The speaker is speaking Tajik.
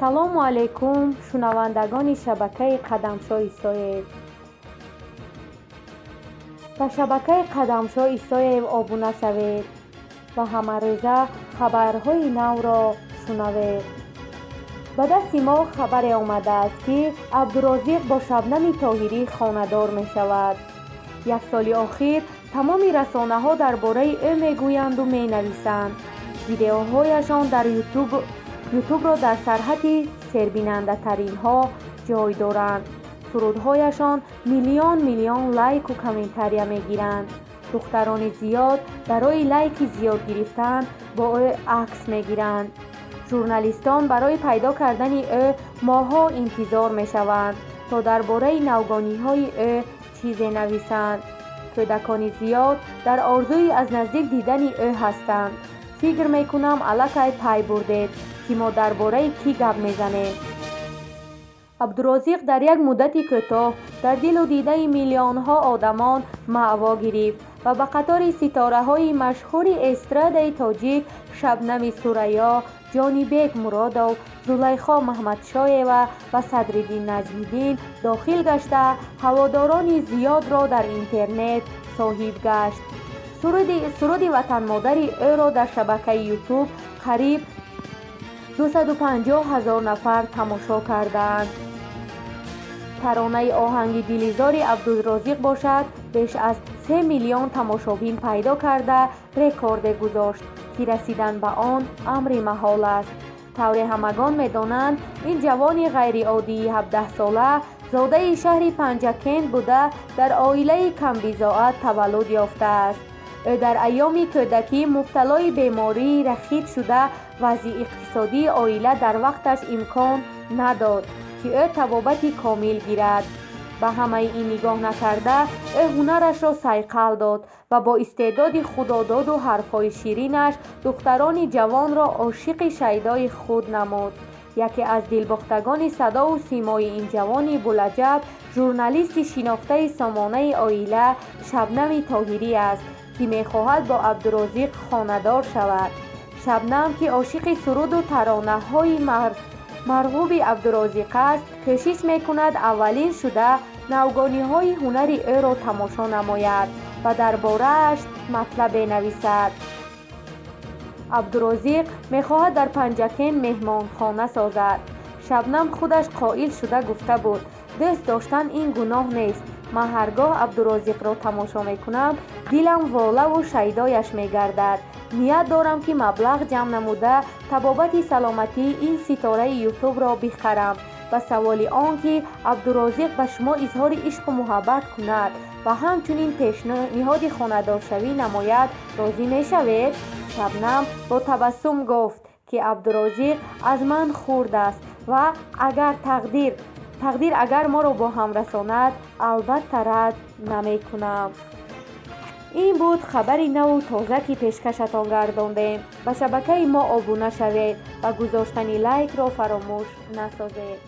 Ассалому алайкум, шунавандагони шабакаи Қадамшо Исоев. Ба шабакаи Қадамшо Исоев обуна шавед ва ҳамарӯза хабарҳои навро шунавед. Ба дасти мо хабаре омадааст, ки Абдурозиқ бо Шабнами Тоҳирӣ хонадор мешавад. Як соли охир тамоми расонаҳо дар бораи ӯ мегӯянду менависанд. Видеоҳояшон дар Ютубро дар сарҳади сербинандатаринҳо ҷой доранд. Сурудҳояшон миллион миллион лайку комментария мегиранд. Духтарони зиёд барои лайки зиёд гирифтан бо ӯ акс мегиранд. Журналистон барои пайдо кардани ӯ моҳҳо интизор мешаванд, то дар бораи навгониҳои ӯ чизе нависанд. Кӯдакони зиёд дар орзуи аз наздик дидани ӯ ҳастанд. Фикр мекунам, аллакай пай бурдед, ки мо дар бораи кӣ гап мезанем. Абдурозиқ дар як муддати кӯтоҳ дар дилу дидаи миллионҳо одамон маъво гирифт ва ба қатори ситораҳои машҳури эстрадаи тоҷик Шабнами Сурайё, Ҷонибек Муродов, Зулайхо Маҳмадшоева ва Садриддин Наҷмиддин дохил гашта, ҳаводорони зиёдро дар интернет соҳиб гашт. Суруди Ватанмодари ӯро дар шабакаи Ютуб қариб 250 ҳазор нафар тамошо кардаанд. Таронаи оҳанги дилизори Абдурозиқ бошад, беш аз 3 миллион тамошобин пайдо карда, рекорде гузошт, ки расидан ба он амри маҳол аст. Тавре ҳамагон медонанд, ин ҷавони ғайриоддии 17-сола зодаи шаҳри Панҷакент буда, дар оилаи камбизоат таваллуд ёфтааст. Ӯ дар айёми кӯдакӣ мубталои бемории рахит шуда, вазъи иқтисодии оила дар вақташ имкон надод, ки ӯ табобати комил гирад. Ба ҳамаи ин нигоҳ накарда, ӯ ҳунарашро сайқал дод ва бо истеъдоди худододу ҳарфҳои ширинаш духтарони ҷавонро ошиқи шайдои худ намуд. Яке аз дилбохтагони садову симои ин ҷавони булаҷаб журналисти шинохтаи сомонаи Оила Шабнами Тоҳирӣ аст, ки мехоҳад бо Абдурозиқ хонадор шавад. Шабнам, ки ошиқи суруду таронаҳои марғуби Абдурозиқ аст, кӯшиш мекунад аввалин шуда навгониҳои ҳунари ӯро тамошо намояд ва дар борааш матлабе нависад. Абдурозиқ мехоҳад дар Панҷакент меҳмонхона созад. Шабнам худаш қоил шуда гуфта буд: «Дӯст доштан ин гуноҳ нест. Ман ҳар гоҳ Абдурозиқро тамошо мекунам, дилам волаву шайдояш мегардад. Ният дорам, ки маблағ ҷамъ намуда, табобати саломатии ин ситораи Ютубро бихарам». Ба саволи он ки Абдурозиқ ба шумо изҳори ишқу муҳаббат кунад ва ҳамчунин пешниҳоди хонадоршавӣ намояд, розӣ мешавед, Шабнам бо табассум гуфт, ки Абдурозиқ аз ман хурд аст ва агар тақдир агар моро бо ҳам расонад, албатта рад намекунам. Ин буд хабари наву тоза, ки пешкашатон гардондем. Ба шабакаи мо обуна шавед ва гузоштани лайкро фаромӯш насозед.